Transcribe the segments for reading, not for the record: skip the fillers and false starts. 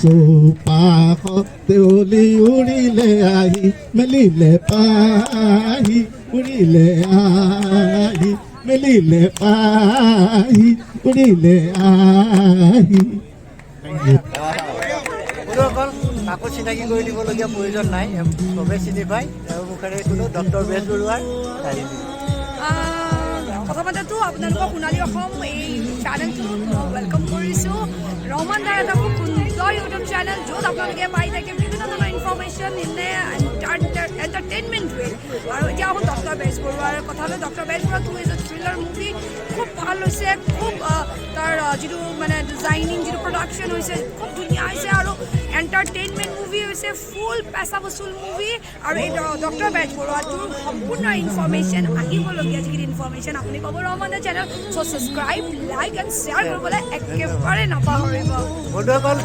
চৌপাশত দেউলি উৰিলে আহি মেলিলে পাহি, উৰিলে আহি মেলিলে পাহি, উৰিলে আহি। বন্ধুসকল, কাকো চিনাকি কৰি দিবলগীয়া প্ৰয়োজন নাই, চবে চিনি পায়। তেওঁৰ মুখেৰে শুনো ডক্টৰ বেজবৰুৱাৰ কাহিনী। প্ৰথমতেতো আপোনালোকক সোণালী অসম এই চেনেলটোত মই welcome কৰিছোঁ। ৰহমান দাৰ এটা খুব সুন্দৰ ইউটিউব চেনেল, য'ত আপোনালোকে পাই থাকে বিভিন্ন ধৰণৰ ইনফৰ্মেশ্যন ইন এ এণ্টাৰটেইনমেণ্ট ৱে। আৰু এতিয়া আহোঁ ডক্টৰ বেজবৰুৱাৰ কথালৈ। Doctor Bezbaroa 2 is a thriller movie. খুব ভাল হৈছে, খুব তাৰ যিটো মানে ডিজাইনিং, যিটো প্ৰডাকশ্যন হৈছে, খুব ধুনীয়া হৈছে আৰু এণ্টাৰটেইনমেণ্ট মুভি হৈছে, ফুল পেচা বচুল মুভি। আৰু এই ডক্টৰ বেজবৰুৱাটোৰ সম্পূৰ্ণ ইনফৰ্মেশ্যন, আহিবলগীয়া যিখিনি ইনফৰ্মেশ্যন আপুনি পাব Rahman da channel. So' subscribe, like and share কৰিবলৈ একেবাৰে নাপাহৰিব। বন্ধুসকল,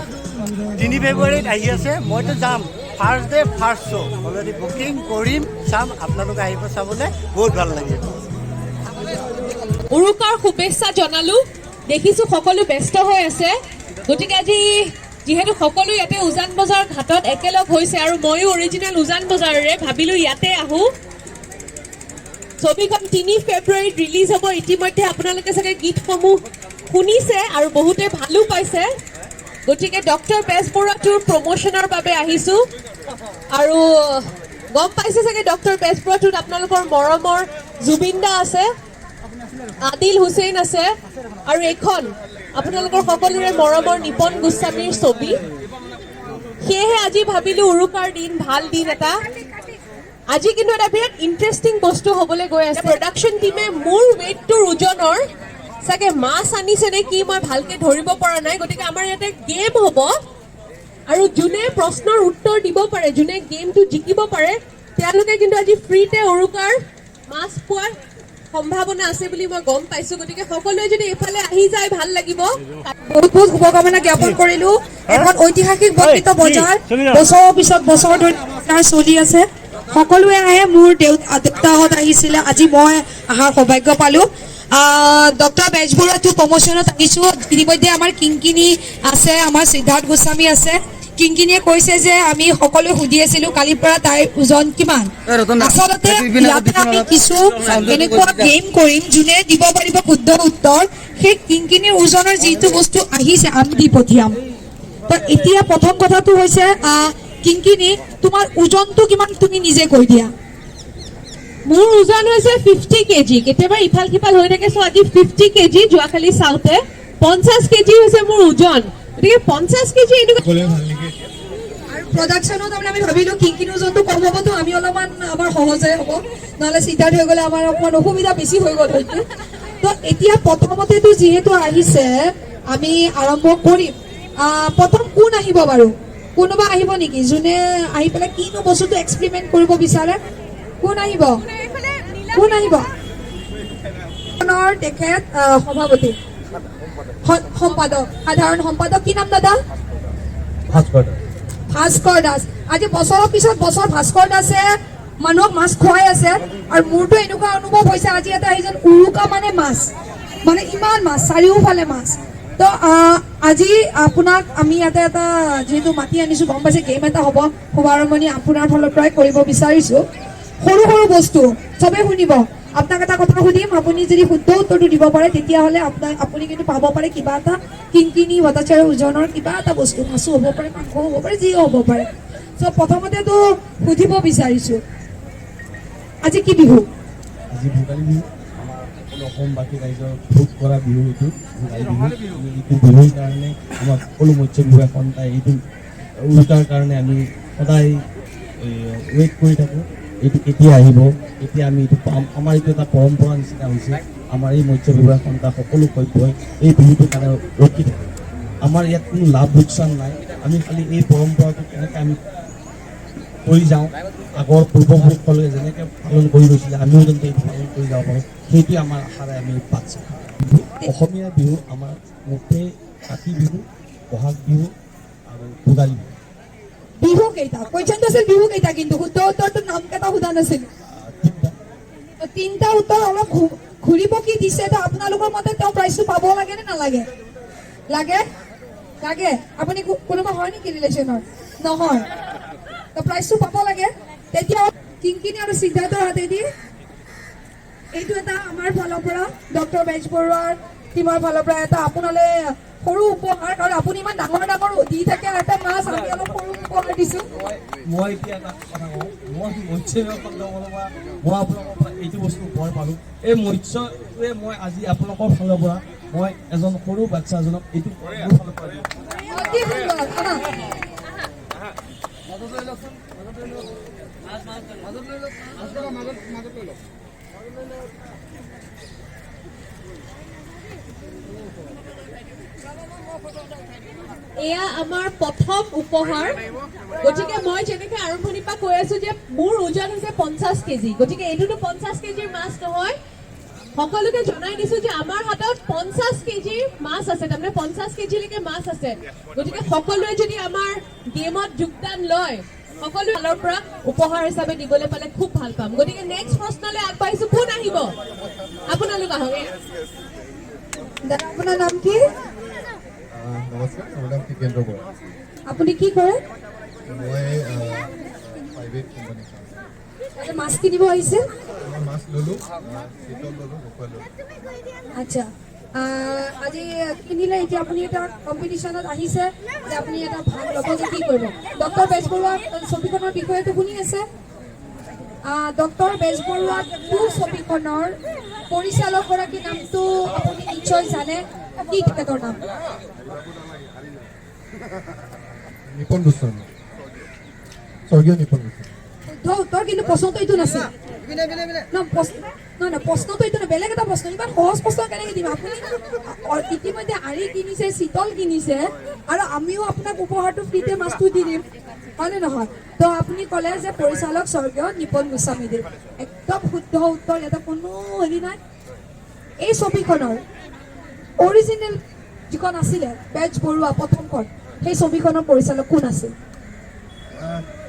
3 ফেব্ৰুৱাৰীত আহি আছে। মইতো যাম, first day first show already booking কৰিম, চাম। আপোনালোক আহিব চাবলৈ, বহুত ভাল লাগিব। উৰুকাৰ শুভেচ্ছা জনালো। দেখিছো সকলো ব্যস্ত হৈ আছে। গতিকে আজি যিহেতু সকলো ইয়াতে উজান বজাৰ ঘাটত একেলগ হৈছে আৰু ময়ো অৰিজিনেল উজান বজাৰৰে, ভাবিলো ইয়াতে আহোঁ। ছবিখন 3 ফেব্ৰুৱাৰীত ৰিলিজ হ'ব। ইতিমধ্যে আপোনালোকে চাগে গীতসমূহ শুনিছে আৰু বহুতে ভালো পাইছে। গতিকে ডক্টৰ বেজবৰুৱা 2ৰ প্ৰমোশ্যনৰ বাবে আহিছো। আৰু গম পাইছে চাগে, ডক্টৰ বেজবৰুৱা 2ত আপোনালোকৰ মৰমৰ জুবিন দা আছে, আদিল হুছেইন আছে আৰু এইখন আপোনালোকৰ সকলোৰে মৰমৰ নিপন গোস্বামীৰ ছবি। সেয়েহে আজি ভাবিলো উৰুকাৰ দিন, ভাল দিন এটা। আজি কিন্তু এটা বিৰাট ইণ্টাৰেষ্টিং বস্তু হ'বলৈ গৈ আছে। প্ৰডাকশ্যন টিমে মোৰ ৱেইটটোৰ ওজনৰ চাগে মাছ আনিছে নে কি, মই ভালকে ধৰিব পৰা নাই। গতিকে আমাৰ ইয়াতে গেম হ'ব আৰু যোনে প্ৰশ্নৰ উত্তৰ দিব পাৰে, যোনে গেমটো জিকিব পাৰে, তেওঁলোকে কিন্তু আজি ফ্ৰীতে উৰুকাৰ মাছ পোৱাৰ সম্ভাৱনা আছে বুলি মই গম পাইছো। গতিকে সকলোৱে যদি এইফালে আহি যায়, ভাল লাগিব। বহুত বহুত শুভকামনা জ্ঞাপন কৰিলো। এখন ঐতিহাসিক বৰ্ধিত বজাৰ, বছৰৰ পিছত বছৰ ধৰি বজাৰ চলি আছে, সকলোৱে আহে। মোৰ দেউতাহঁত আহিছিলে, আজি মই অহাৰ সৌভাগ্য পালো। ডক্টৰ বেজবৰুৱা 2 প্ৰমোশ্যনত আহিছোঁ। ইতিমধ্যে আমাৰ কিংকিনী আছে, আমাৰ সিদ্ধাৰ্থ গোস্বামী আছে। কিংকিনীয়ে কৈছে যে আমি সকলোৱে সুধি আছিলো কালিৰ পৰা তাইৰ ওজন কিমান। আচলতে ইয়াতে আমি কিছু এনেকুৱা গেম কৰিম, যোনে দিব পাৰিব শুদ্ধ উত্তৰ, সেই কিংকিনীৰ ওজনৰ যিটো বস্তু আহিছে আমি দি পঠিয়াম। তো এতিয়া প্ৰথম কথাটো হৈছে, কিংকিনী, তোমাৰ ওজনটো কিমান তুমি নিজে কৈ দিয়া। মোৰ ওজন হৈছে 50 কেজি। কেতিয়াবা ইফাল সিফাল হৈ থাকে। চ' আজি 50 কেজি, যোৱাকালি চাওঁতে 50 কেজি হৈছে মোৰ ওজন। গতিকে 50 কেজি এনেকুৱা সকলোৱে ভাল নেকি এতিয়া? আৰু প্ৰডাকশ্যনত তাৰমানে আমি ভাবিলো কিংকিনীৰ ওজনটো কম হ'বতো আমি অলপমান আমাৰ সহজে হ'ব, নহ'লে চিটাৰ হৈ গ'লে আমাৰ অকণমান অসুবিধা বেছি হৈ গ'ল হয়তো। তো এতিয়া প্ৰথমতেতো যিহেতু আহিছে, আমি আৰম্ভ কৰিম। প্ৰথম কোন আহিব বাৰু? কোনোবা আহিব নেকি, যোনে আহি পেলাই কিনো বস্তুটো এক্সপেৰিমেণ্ট কৰিব বিচাৰে? কোন আহিব? কোন আহিব? তেখেত সভাপতি, সম্পাদক, সাধাৰণ সম্পাদক। কি নাম দাদা? ভাস্কৰ। ভাস্কৰ দাস। আজি বছৰৰ পিছত বছৰ ভাস্কৰ দাসে মানুহক মাছ খুৱাই আছে আৰু মোৰতো এনেকুৱা অনুভৱ হৈছে আজি ইয়াতে আহি যেন উৰুকা মানে মাছ, মানে ইমান মাছ, চাৰিওফালে মাছ। তো আজি আপোনাক আমি ইয়াতে এটা যিহেতু মাতি আনিছোঁ, গম পাইছে গেম এটা হ'ব। শুভাৰম্ভণি আপোনাৰ ফালৰ পৰাই কৰিব বিচাৰিছোঁ। সৰু সৰু বস্তু, চবেই শুনিব। আপোনাক এটা কথা সুধিম, আপুনি যদি শুদ্ধ উত্তৰটো দিব পাৰে, তেতিয়াহ'লে আপুনি কিন্তু পাব পাৰে কিবা এটা, কিংকিনী ভট্টাচাৰ্যৰ ওজনৰ কিবা এটা বস্তু। মাছো হ'ব পাৰে, মাংসও হ'ব পাৰে, যিও হ'ব পাৰে। চ' প্ৰথমতেতো সুধিব বিচাৰিছোঁ, আজি কি বিহু? আজি ভোগালী বিহু। আমাৰ সকলো অসমবাসী ৰাইজৰ ভোগ কৰা বিহু এইটো ভোগালী বিহু। আমি এইটো বিহুৰ কাৰণে, আমাৰ সকলো মৎস্য বিভাগ সন্থাই এইটো উৰুকাৰ কাৰণে আমি সদায় ৱেইট কৰি থাকোঁ, এইটো কেতিয়া আহিব, কেতিয়া আমি এইটো পাম। আমাৰ এইটো এটা পৰম্পৰা নিচিনা হৈছে। আমাৰ এই মৎস্য বিভাগ সন্থা সকলো সভ্যই এই বিহুটোৰ কাৰণে ৰখি থাকে। আমাৰ ইয়াত কোনো লাভ লোকচান নাই। আমি খালি এই পৰম্পৰাটো কেনেকৈ আমি কৰি যাওঁ, আগৰ পূৰ্বপুৰুষসকলে যেনেকৈ পালন কৰি গৈছিলে, আমিও যাতে এইটো পালন কৰি যাব পাৰোঁ, সেইটোৱে আমাৰ আশাৰে আমি বাট চাওঁ। অসমীয়া বিহু আমাৰ মুঠেই কাতি বিহু, বহাগ বিহু আৰু ভোগালী বিহু। বিহু কেইটা? কুৱেশ্যনটো আছিল বিহু কেইটা, কিন্তু শুদ্ধ উত্তৰটো নাম কেইটা সোধা নাছিল। তিনিটা। তো তিনিটা উত্তৰ অলপ ঘূৰি পকি দিছে। তো আপোনালোকৰ মতে তেওঁ প্ৰাইজটো পাব লাগে নে নালাগে? লাগে। লাগে। আপুনি কোনোবা হয় নেকি ৰিলেশ্যনৰ? নহয়, তো প্ৰাইজটো পাব লাগে। তেতিয়া কিংকিনি আৰু সিদ্ধাৰ্থৰ হাতেদি এইটো এটা আমাৰ ফালৰ পৰা, ডক্টৰ বেজবৰুৱাৰ টীমৰ ফালৰ পৰা এটা আপোনালৈ সৰু উপহাৰ, কাৰণ আপুনি ইমান ডাঙৰ ডাঙৰ দি থাকে আৰু এটা মাছ, আমি অলপ সৰু উপহাৰ দিছো। মই এতিয়া এটা কথা কওঁ, মই মৎস্য ফালৰ পৰা মই আপোনালোকৰ পৰা এইটো বস্তু উপহাৰ পালোঁ। এই মৎস্যটোৱে মই আজি আপোনালোকৰ ফালৰ পৰা মই এজন সৰু বাচ্ছা এজনক এইটো মোৰ ফালৰ পৰা দিওঁ। অতি সুন্দৰ, আহা। এয়া আমাৰ প্ৰথম উপহাৰ। গতিকে মই যেনেকে আৰম্ভণিৰ পৰা কৈ আছো যে মোৰ ওজন হৈছে 50 কেজি, গতিকে এইটোতো 50 কেজিৰ মাছ নহয়। সকলোকে জনাই দিছো যে আমাৰ হাতত 50 কেজিৰ মাছ আছে, তাৰমানে 50 কেজিলৈকে মাছ আছে। গতিকে সকলোৱে যদি আমাৰ গেমত যোগদান লয়, সকলোৱে ফালৰ পৰা উপহাৰ হিচাপে দিবলৈ পালে খুব ভাল পাম। গতিকে নেক্সট প্ৰশ্নলৈ আগবাঢ়িছো। কোন আহিব? আপোনালোক আহক। দাদা, আপোনাৰ নাম কি? নমস্কাৰ, মোৰ নাম টিকেন্দ্ৰ বৰা। আপুনি কি কৰে? মই প্ৰাইভেট কোম্পানী। তাতে মাছ কিনিব আহিছে? মই মাছ ল'লোঁ, চিতল ল'লোঁ, ভকুৱা ল'লোঁ। আচ্ছা, আজি কিনিলে, এতিয়া আপুনি এটা কম্পিটিশ্যনত আহিছে যে আপুনি এটা ভাগ ল'ব যে কি কৰিব? ডক্টৰ বেজবৰুৱা ছবিখনৰ বিষয়েতো শুনি আছে। ডক্টৰ বেজবৰুৱা 2 ছবিখনৰ পৰিচালকগৰাকীৰ নামটো আপুনি নিশ্চয় জানে, কি তেখেতৰ নাম? নিপন গোস্বামী, স্বৰ্গীয় নিপন গোস্বামী। শুদ্ধ উত্তৰ, কিন্তু প্ৰশ্নটো এইটো নাছিল। নহয়, প্ৰশ্নটো এইটো নহয়, বেলেগ এটা প্ৰশ্ন। ইমান সহজ প্ৰশ্ন কেনেকে দিম? আপুনি ইতিমধ্যে আৰি কিনিছে, চিতল কিনিছে, আৰু আমিও আপোনাক উপহাৰটো ফ্ৰীতে মাছটো দি দিম, হয়নে নহয়? তো আপুনি ক'লে যে পৰিচালক স্বৰ্গীয় নিপন গোস্বামীদেৱ, একদম শুদ্ধ উত্তৰ, ইয়াতে কোনো হেৰি নাই। এই ছবিখনৰ অৰিজিনেল যিখন আছিলে বেজবৰুৱা প্ৰথমখন, সেই ছবিখনৰ পৰিচালক কোন আছিল?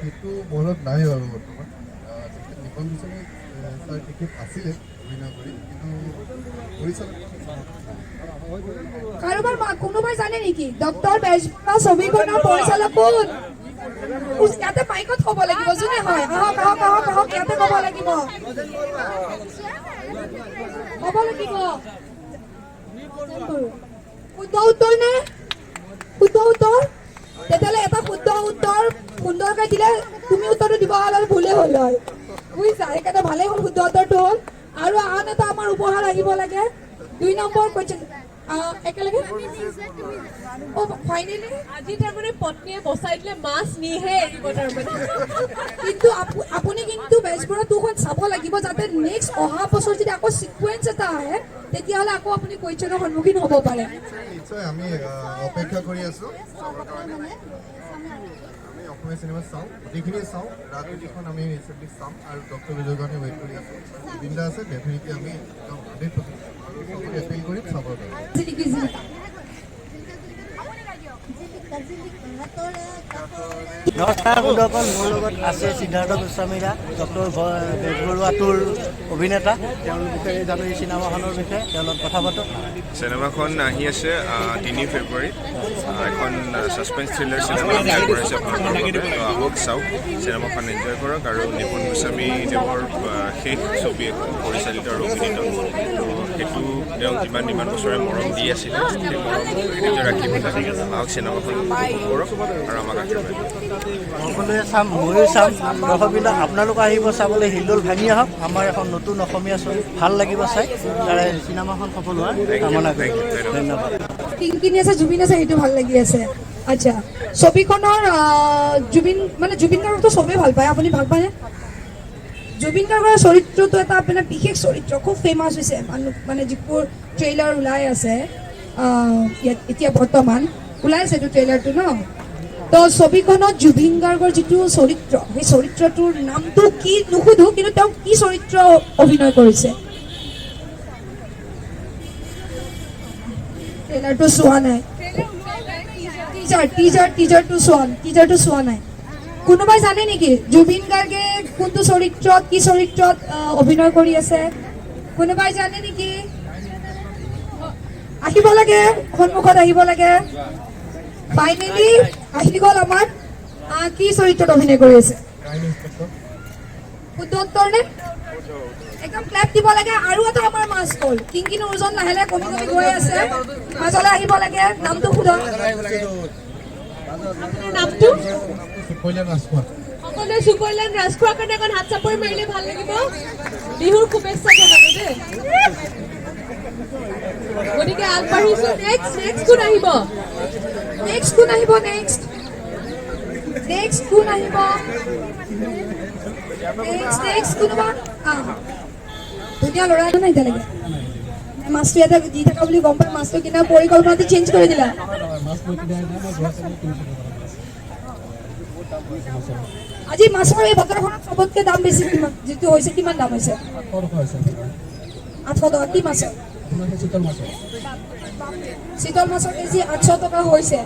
সেইটো মনত নাই বাৰু বৰ্তমান। তেখেত নিপন গোস্বামী ছাৰ তেখেত আছিলে অভিনয় কৰি, কিন্তু পৰিচালক কাৰোবাৰ কোনোবাই জানে নেকি ডক্টৰ বেজবৰুৱা ছবিখনৰ পৰিচালক কোন? ইয়াতে মাইকত ক'ব লাগিব, যোনে হয় আহক আহক আহক আহক, ইয়াতে ক'ব লাগিব, ক'ব লাগিব। শুদ্ধ উত্তৰ নে? শুদ্ধ উত্তৰ? তেতিয়াহ'লে এটা শুদ্ধ উত্তৰ সুন্দৰকৈ দিলে, তুমি উত্তৰটো দিব হ'লে ভুলেই হ'ল হয়, বুজিছা? সেইকাৰণে ভালেই হ'ল, শুদ্ধ উত্তৰটো হ'ল। আৰু আন এটা আমাৰ উপহাৰ আহিব লাগে, 2 নম্বৰ কুৱেশ্যন একেলগে। অ' ফাইনেলি আজি তাৰমানে পত্নীয়ে বচাই দিলে, মাছ নিহে এৰিব তাৰমানে। কিন্তু আপুনি কিন্তু বেজবৰুৱা 2খন চাব লাগিব, যাতে নেক্সট অহা বছৰ যদি আকৌ চিকুৱেঞ্চ এটা আহে, তেতিয়াহ'লে আকৌ আপুনি কুৱেশ্যনৰ সন্মুখীন হ'ব পাৰে। নিশ্চয় আমি অপেক্ষা কৰি আছোঁ চাবৰ কাৰণে। আমি অসমীয়া চিনেমা চাওঁ, গোটেইখিনিয়ে চাওঁ। ৰাতি যিখন আমি ৰিচেণ্টলি চাম আৰু ডক্টৰ বিজয়ৰ কাৰণে ৱেইট কৰি আছোঁ। জুবিন দা আছে, ডেফিনেটলি আমি একদম 100% আৰু চবকে এপিল কৰিম চাবৰ কাৰণে। জিলিকি জিলিকা। নমস্কাৰ বন্ধুসকল, মোৰ লগত আছে সিদ্ধাৰ্থ গোস্বামীৰা, ডক্টৰ বেজবৰুৱা 2ৰ অভিনেতা। তেওঁৰ বিষয়ে জানো, এই চিনেমাখনৰ বিষয়ে তেওঁৰ লগত কথা পাতোঁ। চিনেমাখন আহি আছে 3 ফেব্ৰুৱাৰীত। এখন ছাছপেঞ্চ থ্ৰিলাৰ চিনেমা আমি আগবঢ়াইছোঁ আপোনালোকৰ বাবে। তো আহক, চাওক, চিনেমাখন এনজয় কৰক। আৰু নিপন গোস্বামী দেৱৰ শেষ ছবি এখন পৰিচালিত আৰু অভিনীত, তো সেইটো তেওঁক যিমান ইমান বছৰে মৰম দি আছিলে, সেই মৰম এতিয়া ৰাখি পেলাই আহক, চিনেমাখন উপভোগ কৰক আৰু আমাক আশীৰ্বাদ দিয়ক। সকলোৱে চাম, ময়ো চাম। দৰ্শকবৃন্দ, আপোনালোক আহিব চাবলৈ, হিল্লোল ভাঙি আহক। আমাৰ এখন নতুন অসমীয়া ছবি, ভাল লাগিব চাই। তাৰে চিনেমাখন সফল হোৱাৰ কামনা thank কৰিম। ইউ, ধন্যবাদ। ধন্যবাদ। কিংকিনি আছে, জুবিন আছে, সেইটো ভাল লাগি আছে। আচ্ছা, ছবিখনৰ জুবিন মানে জুবিন গাৰ্গকতো চবেই ভাল পায়, আপুনি ভাল পায়নে? জুবিন গাৰ্গৰ চৰিত্ৰটো এটা মানে বিশেষ চৰিত্ৰ, খুব ফেমাছ হৈছে। মানুহ মানে যিবোৰ ট্ৰেইলাৰ ওলাই আছে, ইয়াত এতিয়া বৰ্তমান ওলাই আছে এইটো ট্ৰেইলাৰটো ন? তো ছবিখনত জুবিন গাৰ্গৰ যিটো চৰিত্ৰ, সেই চৰিত্ৰটোৰ নামটো কি নুসুধো, কিন্তু তেওঁ কি চৰিত্ৰ অভিনয় কৰিছে? ট্ৰেইলাৰটো চোৱা নাই, টিজাৰ টিজাৰ টিজাৰটো চোৱা, টিজাৰটো চোৱা নাই। কোনোবাই জানে নেকি জুবিন গাৰ্গে কোনটো চৰিত্ৰত, কি চৰিত্ৰত অভিনয় কৰি আছে? কোনোবাই জানে নেকি? আহিব লাগে, সন্মুখত আহিব লাগে। ফাইনেলি আহি গ'ল আমাৰ। কি চৰিত্ৰত অভিনয় কৰি আছে? Crime inspector. শুদ্ধ উত্তৰ নে? একদম ক্লেপ দিব লাগে। আৰু এটা আমাৰ মাছ গ'ল। কিংকিনৰ ওজন লাহে লাহে কমি কমি গৈ আছে। মাজলৈ আহিব লাগে। নামটো সোধক। আপোনাৰ নামটো? সুকল্যাণ ৰাজখোৱা। সকলোৱে সুকল্যাণ ৰাজখোৱাৰ কাৰণে এখন হাত চাপৰি মাৰিলে ভাল লাগিব। বিহুৰ শুভেচ্ছা জনালো দেই। গতিকে আগবাঢ়িছো। নেক্সট, নেক্সট কোন আহিব? নেক্সট কোন আহিব? নেক্সট, নেক্সট কোন আহিব? নেক্সট, নেক্সট কোনোবা? ধুনীয়া ল'ৰা নাই এতিয়ালৈকে। মাছটো ইয়াতে দি থকা বুলি গম পাই মাছটো কিনাৰ পৰিকল্পনাটো চেঞ্জ কৰি দিলা। মাছ মই কিনা নাই, মই যোৱাকালি কিনিছিলোঁ মাছ। আজি মাছৰ এই বজাৰখনত চবতকে দাম বেছি কিমান যিটো হৈছে, কিমান দাম হৈছে? 800 টকা হৈছে আপোনাৰ। 800 টকা। কি মাছৰ? আপোনাৰ সেই চিতল মাছৰ। চিতল মাছৰ কেজি 800 টকা হৈছে।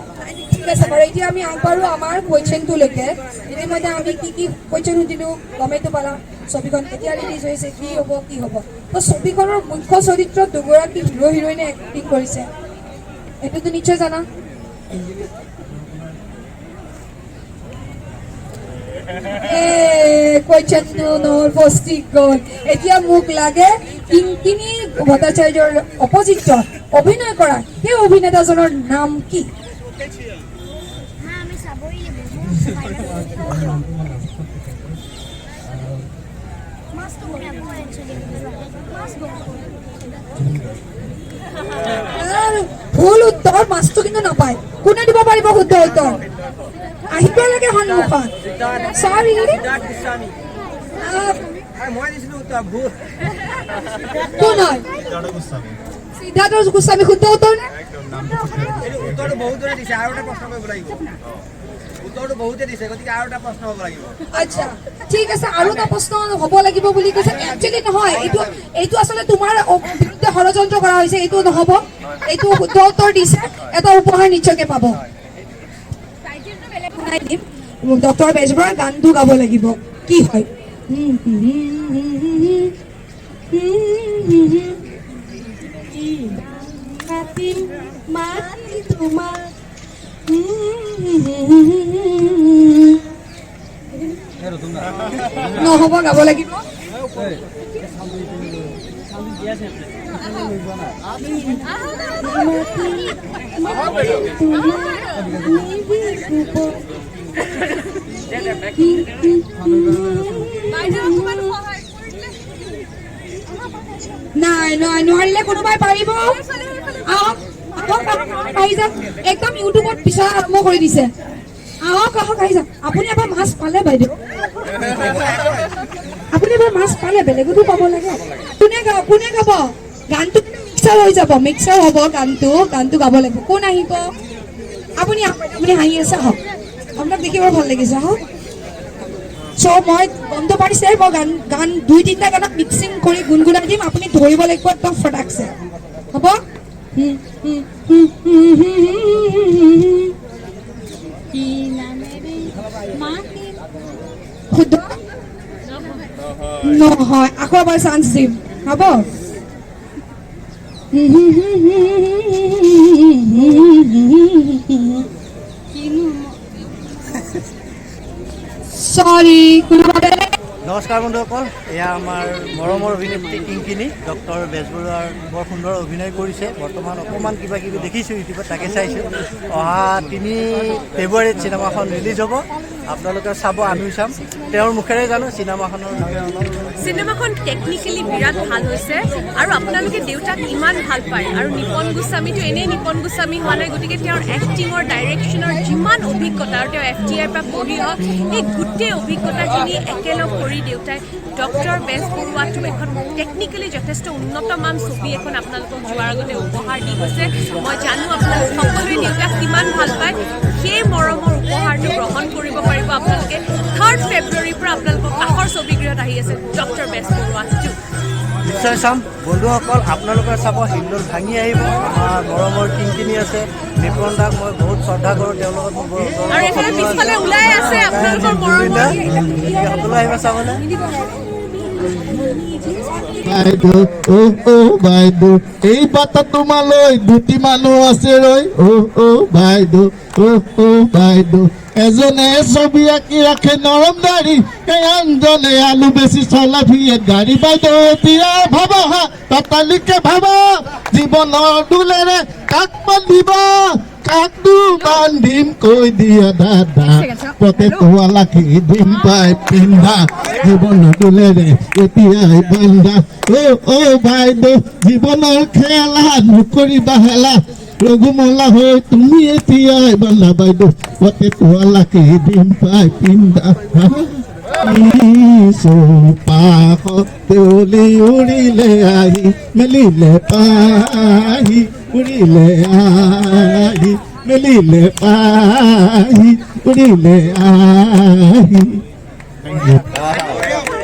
ঠিক আছে বাৰু, এতিয়া আমি আগবাঢ়ো আমাৰ কুৱেশ্যনটোলৈকে। ইতিমধ্যে আমি কি কি কুৱেশ্যন সুধিলোঁ গমেইতো পালা। ছবিখন কেতিয়া ৰিলিজ হৈছে, কি হ'ব কি হ'ব। তো ছবিখনৰ মুখ্য চৰিত্ৰত দুগৰাকী হিৰ' হিৰইনে এক্টিং কৰিছে, এইটোতো নিশ্চয় জানা। কুৱেশ্যনটো নহ'ল, ফচি গ'ল। এতিয়া মোক লাগে কিংকিনী ভট্টাচাৰ্যৰ অপজিটত অভিনয় কৰা সেই অভিনেতাজনৰ নাম কি? হ্যাঁ, আমি চাবই লাগিব। মাছটো বনাব একচুৱেলি মাছ বনাব। আৰু ভুল উত্তৰ, মাছটো কিন্তু নাপায়। কোনে দিব পাৰিব শুদ্ধ উত্তৰ? আহিব লাগে সন্মুখত। চৰি। মই দিছিলো উত্তৰ ভুল। কোন হয়? সিদ্ধাৰ্থ গোস্বামী। শুদ্ধ উত্তৰ নে? এইটো উত্তৰটো বহুতৰে দিছে, আৰু এটা প্ৰশ্ন কৰিব লাগিব। উত্তৰটো বহুতে দিছে, গতিকে আৰু এটা প্ৰশ্ন হ'ব লাগিব। আচ্ছা, ঠিক আছে, আৰু এটা প্ৰশ্ন হ'ব লাগিব বুলি কৈছে। একচুৱেলি নহয়, এইটো আচলতে তোমাৰ বিৰুদ্ধে ষড়যন্ত্ৰ কৰা হৈছে। এইটো নহ'ব। এইটো শুদ্ধ উত্তৰ দিছে, এটা উপহাৰ নিশ্চয়কে পাব। শুনাই দিম, ডক্টৰ বেজবৰুৱাৰ গানটো গাব লাগিব। কি হয়? মাতিম মাতি তোমাক। নহ'ব, গাব লাগিব। বাইদেউ, অকণমান সহায় কৰি দিলে। নাই নাই, নোৱাৰিলে কোনোবাই পাৰিব? আহক, আহক, আহক, আহি যাওক। একদম ইউটিউবত বিচৰা আৰম্ভ কৰি দিছে। আহক, আহক, আহি যাওক। আপুনি এবাৰ মাছ পালে বাইদেউ, আপুনি এবাৰ মাছ পালে, বেলেগতো পাব লাগে। কোনে গাব? কোনে গাব গানটো? কিন্তু মিক্সাৰ হৈ যাব, মিক্সাৰ হ'ব গানটো। গানটো গাব লাগিব। কোন আহিব? আপুনি আহক। আপুনি হাঁহি আছে, আহক। আপোনাক দেখি বৰ ভাল লাগিছে, আহক। চ' মই গমটো পাৰিছে, মই গান দুই তিনিটা গানত মিক্সিং কৰি গুণগুণাই দিম, আপুনি ধৰিব লাগিব একদম ফটাকছে। হ'ব? হুম, হুম, হুম, হুম, হুম, হুম, হুম, হুম। কি নামেৰে মাতিম? শুদ্ধ নহয়, আকৌ এবাৰ চান্স দিম, হ'ব? কিনো? চৰি, কোনোবা বেলেগ? নমস্কাৰ বন্ধুসকল, এয়া আমাৰ মৰমৰ অভিনেত্ৰী কিংকিনী। ডক্টৰ বেজবৰুৱাৰ বৰ সুন্দৰ অভিনয় কৰিছে। বৰ্তমান অকণমান কিবা কিবি দেখিছোঁ ইউটিউবত, তাকে চাইছোঁ। অহা 3 ফেব্ৰুৱাৰীত চিনেমাখন ৰিলিজ হ'ব। আপোনালোকে চাব, আমিও চাম। তেওঁৰ মুখেৰে জানো চিনেমাখনৰ বিষয়ে অলপ। চিনেমাখন টেকনিকেলি বিৰাট ভাল হৈছে আৰু আপোনালোকে দেউতাক ইমান ভাল পায় আৰু নিপন গোস্বামীটো এনেই নিপন গোস্বামী হোৱা নাই। গতিকে তেওঁৰ এক্টিঙৰ, ডাইৰেকশ্যনৰ যিমান অভিজ্ঞতা আৰু তেওঁ এফটিআইৰ পৰা পঢ়ি হওক, সেই গোটেই অভিজ্ঞতাখিনি একেলগ কৰি দেউতাই ডক্টৰ বেজবৰুৱাটো এখন টেকনিকেলি যথেষ্ট উন্নত মান ছবি এখন আপোনালোকক যোৱাৰ আগতে উপহাৰ দি গৈছে। মই জানো আপোনালোক সকলোৱে দেউতাক কিমান ভাল পায়। সেই মৰমৰ উপহাৰটো গ্ৰহণ কৰিব পাৰিব আপোনালোকে 3 ফেব্ৰুৱাৰীৰ পৰা। আপোনালোকৰ কাষৰ ছবিগৃহত আহি আছে ডক্টৰ বেজবৰুৱা 2। নিশ্চয় চাম বন্ধুসকল, আপোনালোকে চাব, হিন্দুল ভাঙি আহিব। আমাৰ মৰমৰ কিংকিনী আছে, নিপন দাক মই বহুত শ্ৰদ্ধা কৰোঁ, তেওঁৰ লগত মোৰ বৰ আৰু এইফালে পিছফালে ওলাই আছে আপোনালোকৰ মৰমৰ গতিকে সকলো আহিব চাবলৈ। বাইদেউ, অ অ বাইদেউ, এই বাটত তোমালৈ দুটি মানুহ আছে ৰৈ। অ অ বাইদেউ, অ অ বাইদেউ, এজনে ছবি আঁকি ৰাখে নৰম দাড়ি, এই আনজনে আলু বেছি চলা ভিয়ে গাড়ী। বাইদেউ, এতিয়া ভাবা হা, ততালিকে ভাবা, জীৱনৰ দোলেৰে কাক বান্ধিবা? কাকনো বান্ধিম কৈ দিয়া দাদা? পতে তোৱা লাখি দিম পাই পিন্ধা, জীৱনৰ দোলেৰে এতিয়াই বান্ধা। অ অ বাইদেউ, জীৱনৰ খেলা নকৰিবা হেলা, ৰঘুমলা হৈ তুমি এতিয়াই বান্ধা। বাইদেউ, পতে তোৱা লাখি দিম পাই পিন্ধা। চৌপাশত দেউলি উৰিলে আহি মেলিলে পাহি, উৰিলে আহি মেলিলে পাহি, উৰিলে আহি। Thank you.